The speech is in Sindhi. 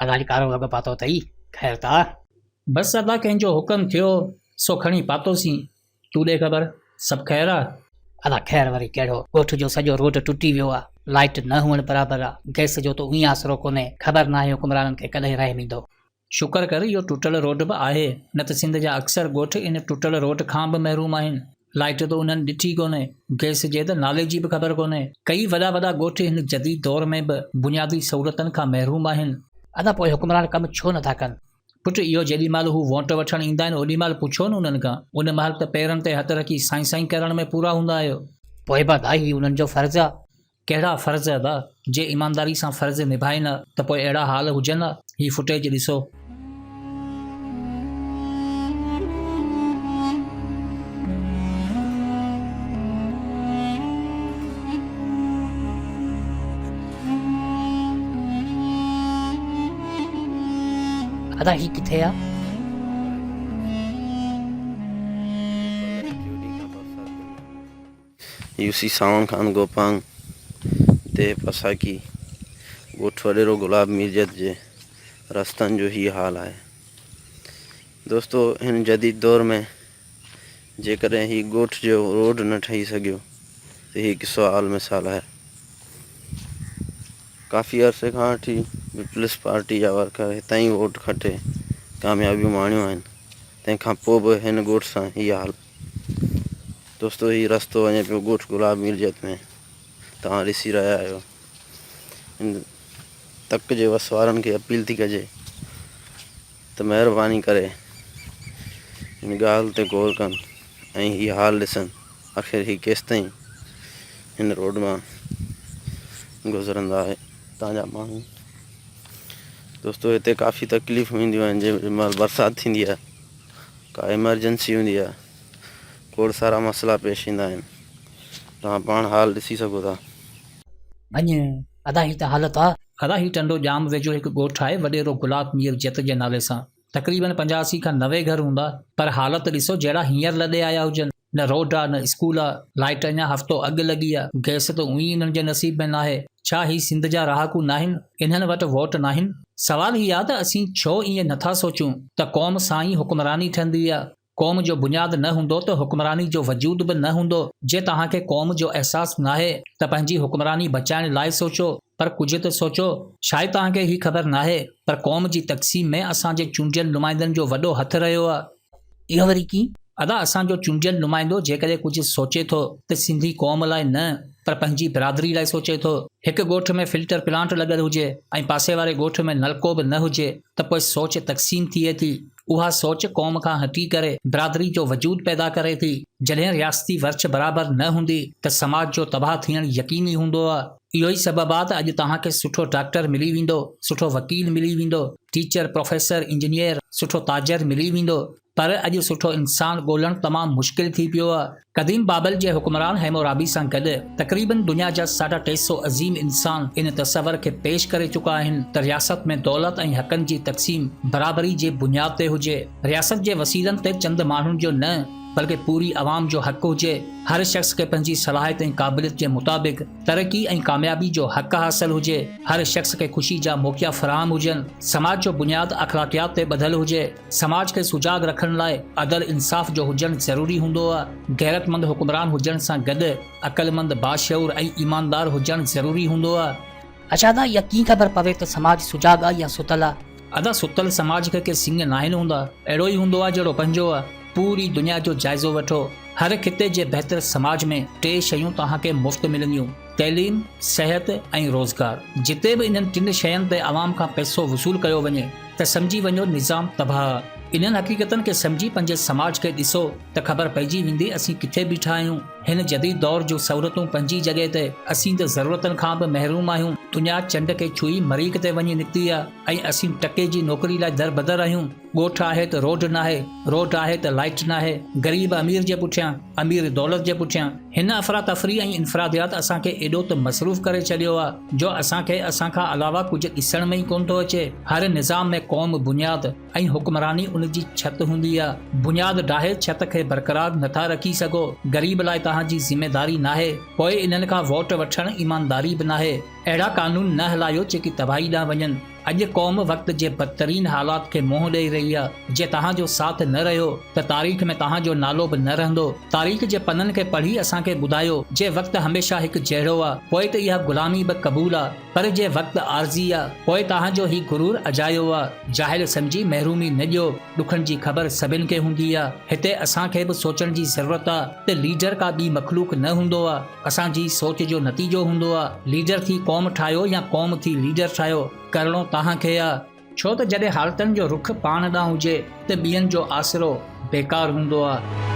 ادا اڄ ڪارو وڳو پاتو اٿئي، خير ته آ؟ بس ادا ڪنهن جو حڪم ٿيو سو کڻي پاتوسين، تون ڏي خبر، سڀ خير آ؟ ادا خير وري ڪهڙو، ڳوٺ جو سڄو روڊ ٽٽي ويو آ، لائيٽ نه هئڻ برابر آ، گئس جو ته ائين آسرو ڪونهي، خبر ناهي حڪمرانن کي ڪڏهن رحم ايندو. شڪر ڪر اهو ٽٽل روڊ به آهي، نه ته سنڌ جا اڪثر ڳوٺ ان ٽٽل روڊ کان به محروم آهن. لائيٽ ته انهن ڏٺي ڪونهي، گئس جي ته نالي جي به خبر ڪونهي. ڪيئي وڏا وڏا ڳوٺ هن جديد دور ۾ به بنيادي سهولتن کان محروم آهن. ادا پوء حڪمران ڪم ڇو نٿا ڪن؟ پٽ اهو جيڏي مهل هو ووٽ وٺڻ ايندا آهن اوڏي مهل پڇو نه انهن کان، ان مهل ته پيرن تي هٿ رکي سائين سائين ڪرڻ ۾ پورا هوندا آهيو. پوء به ادا هي انهن جو فرض آ. ڪهڙا فرض ادا، جي ايمانداري سان فرض نڀائين ها ته پوء اهڙا حال هجن ها، هي فوٽيج ڏسو. ادا هي ڪٿي آ؟ يوسي سانوڻ خان گوپانگ، ديهه پساڪي، ڳوٺ وڏيرو گلاب ميرجت جي رستن جو هي حال آهي. دوستو هن جديد دور ۾ جيڪڏهن هي ڳوٺ جو روڊ نه ٺهي سگهيو ته هي قصو عال مثال آهي. ڪافي عرصي کان وٺي پيپلز پارٽي جا ورڪر هتان ئي ووٽ کٽي ڪاميابيون ماڻيون آهن تنهن کان پوء به هن ڳوٺ سان هي حال. دوستو هي رستو وڃي پيو ڳوٺ گلاب ميرجت ۾ توهان ڏسي رهيا آهيو هن تڪ جي وس وارن کي اپيل ٿي ڪجي ته مهرباني ڪري هن ڳالهه تي غور ڪن ۽ هي حال ڏسن آخر هي ڪيستائين هن روڊ مان گذرندا هتان جا ماڻهو دوستو هتي ڪافي تڪليفون اينديون آهن جنهن مهل برسات ٿيندي آهي ڪا ايمرجنسي هوندي آهي کوڙ سارا مسئلا پيش ايندا آهن توهان پاڻ حال ڏسي سگهو ٿا. ڀڃ ادا هي ته حالت آ. ادا هي ٽنڊو ڄام ويجهو هڪ ڳوٺ آهي وڏيرو گلاب مير جت جي نالي سان تقريبن 85 کان 90 گهر هوندا پر حالت ڏسو جهڙا هينئر لڏي آيا هجن نه روڊ آ نه اسڪول آ لائيٽ اڃا هفتو اڳ لڳي آ گئس ته اونئي انهن جي نصيب ۾ ناهي ڇا هي سنڌ جا رهاڪو ناهن انهن وٽ ووٽ ناهن سوال هي آ ته اسين ڇو ائين نٿا سوچون ته قوم سان ئي حڪمراني ٺهندي آ قوم جو بنياد نه هوندو ته حڪمراني جو وجود به نه هوندو. جي توهان کي قوم جو احساس ناهي ته پنهنجي حڪمراني بچائڻ لاء سوچو، پر ڪجهه ته سوچو. شايد توهان کي هي خبر ناهي پر قوم جي تقسيم ۾ اسان جي چونڊيل نمائندن جو وڏو هٿ رهيو آ. اهو وري ڪيئن؟ ادا اسان جو چونڊيل نمائندو جيڪڏهن ڪجهه سوچي ٿو ته سنڌي قوم لاء نه پر پنهنجي برادري لاء سوچي ٿو. هڪ ڳوٺ ۾ فلٽر پلانٽ لڳل هجي ۽ پاسي واري ڳوٺ ۾ نلڪو به نه هجي ته پوء سوچ تقسيم ٿئي ٿي. اها سوچ قوم کان هٽي ڪري برادري جو وجود پيدا ڪري ٿي. جڏهن رياستي ورڇ برابر نه هوندي ته سماج جو تباهه ٿيڻ يقيني هوندو آ. اهو ئي سبب آ ته اڄ توهان کي سٺو ڊاڪٽر ملي ويندو، سٺو وڪيل ملي ويندو، ٽيچر، پروفيسر، انجنيئر، سٺو تاجر ملي ويندو پر اڄ سٺو انسان ڳولڻ تمام مشڪل ٿي پيو آ. قديم بابل جي حڪمران هيمورابي سان گڏ تقريبن دنيا جا ساڍا ٽي سو عظيم انسان ان تصور کي پيش ڪري چڪا آهن ته رياست ۾ دولت ۽ حقن جي تقسيم برابري جي بنياد تي هجي، رياست جي وسيلن تي چند ماڻهن جو نه بلڪه پوري عوام جو حق هجي، هر شخص کي پنهنجي صلاحيت ۽ قابليت جي مطابق ترقي ۽ ڪاميابي جو حق حاصل هجي، هر شخص کي خوشي جا موقعا فراهم هجن، سماج جو بنياد اخلاقيات تي ٻڌل هجي. سماج کي سجاڳ رکڻ لاء عدل انصاف جو هجڻ ضروري هوندو آ. غيرتمند حڪمران هجڻ سان گڏ عقلمند، باشعور ۽ ايماندار هجڻ ضروري هوندو آ. اڇا ادا اها ڪيئن خبر پوي ته سماج سجاڳ آ يا ستل آ؟ ادا ستل سماج کي ڪي سڱ ناهن هوندا، اهڙو ئي هوندو آ جهڙو پنهنجو آ. پوري دنيا جو جائزو وٺو، هر خطي جي بهتر سماج ۾ ٽي شيون توهان کي مفت ملنديون، تعليم، صحت ۽ روزگار. جتي به انهن ٽن شين تي عوام کان پئسو وصول ڪيو وڃي ته سمجهي وڃو نظام تباهه. انهن حقيقتن کي سمجهي پنهنجي سماج کي ڏسو ته خبر پئجي ويندي اسين ڪٿي بيٺا آهيون. هن جديد دور جون سهولتون پنهنجي جڳهه تي اسين ته ضرورتن کان به محروم آهيون. دنيا چنڊ کي ڇهي مريخ تي وڃي نڪتي آهي ۽ اسين ٽڪي جي نوڪري لاء دربدر آهيون. ڳوٺ آهي ته روڊ ناهي، روڊ آهي ته لائيٽ ناهي، غريب امير جي پٺيان، امير دولت جي پٺيان. هن افراتفري ۽ انفراديات اسان کي ايڏو ته مصروف ڪري ڇڏيو آ جو اسان کي اسان کان علاوه ڪجهه ڏسڻ ۾ ئي ڪونه ٿو اچي. هر نظام ۾ قوم بنياد ۽ حڪمراني ان جي ڇت هوندي آ. بنياد ڊاهي ڇت کي برقرار نٿا رکي سگهو. غريب لاء توهان جي ذميداري ناهي. پوء انهن کان ووٽ وٺڻ ايمانداري به ناهي. اهڙا قانون نه هلايو جيڪي تباهي ڏانهن وڃن. اڄ قوم وقت جي بدترين حالات کي منهن ڏئي رهي آ. جي توهان جو ساٿ نه رهيو ته تاريخ ۾ توهان جو نالو به نه رهندو. تاريخ جي پنن کي پڙهي اسان کي ٻڌايو، جي وقت هميشه هڪ جهڙو آ، پوء ته اها غلامي به قبول آ، پر جي وقت عارضي آ، پوء توهان جو هي غرور اجايو آ. جاهل سمجهي محرومي نه ڏيو، ڏکن جي خبر سڀن کي هوندي آ. هتي اسان کي به سوچڻ جي ضرورت آ ته ليڊر ڪا ٻي مخلوق نه هوندو آ. اسان جي سوچ جو نتيجو هوندو آ. ليڊر ٿي قوم ٺاهيو يا قوم ٿي ليڊر ٺاهيو، ڪرڻو توهان کي آ. ڇو ته جڏهن حالتن جو رخ پاڻ ڏانهن هجي ته ٻين جو آسرو بيڪار هوندو آ.